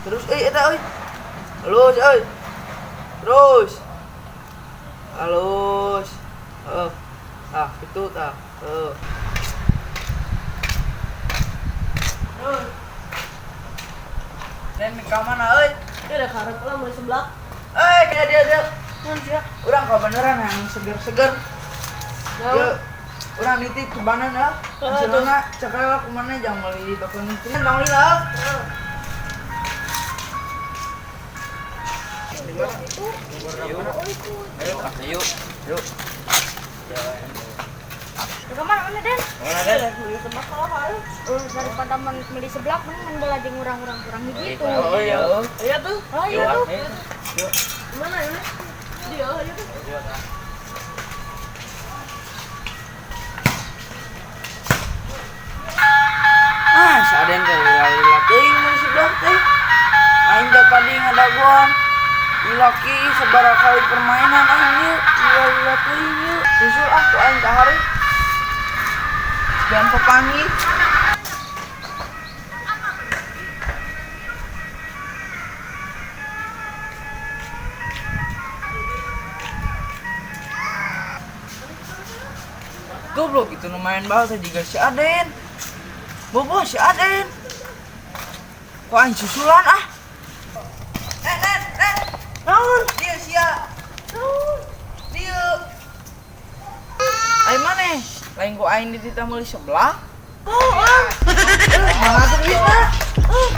Terus euy eta euy. Halus euy. Terus. Halus. Heeh. Ah, kitu tah. Heeh. Terus. Dan ka mana euy? Dia ada karep lah meuli seblak. Eh, dia dia dia. Naon sia? Urang kabeneran yang seger-seger. Naon? Yuk, urang nitip cebanan ya. Heeh, Hasilna cekal lah kumana jangan meuli toko nitip. Bang lila. Ayo, ayo. Yuk. Ke mana mana Den? Mana Den? Meuli seblak lah kali. Daripada beli seblak mending bela jeung urang-urang kurang gitu. Oh iya. Iya tuh. Oh iya tuh. Yuk. Mana ya? Dia iya tuh. Ah, si Aden teh lila-lila teuing mun sebelah teh. Aing teh tadi ngadaguan. Laki sabaraha kali permainan aing ieu lila-lila teuing ieu. Susul ah ku aing ka hareup. Dan pepanggih. Goblok itu lumayan banget juga si Aden. Bobo si Aden. Kok aing susulan ah? Nen, nen, nen. Naon? Dieu sia. Naon? Dieu. Aing maneh? Lain ku aing dititah meuli sebelah. Oh, ah. Mana tuh duitna? Oh.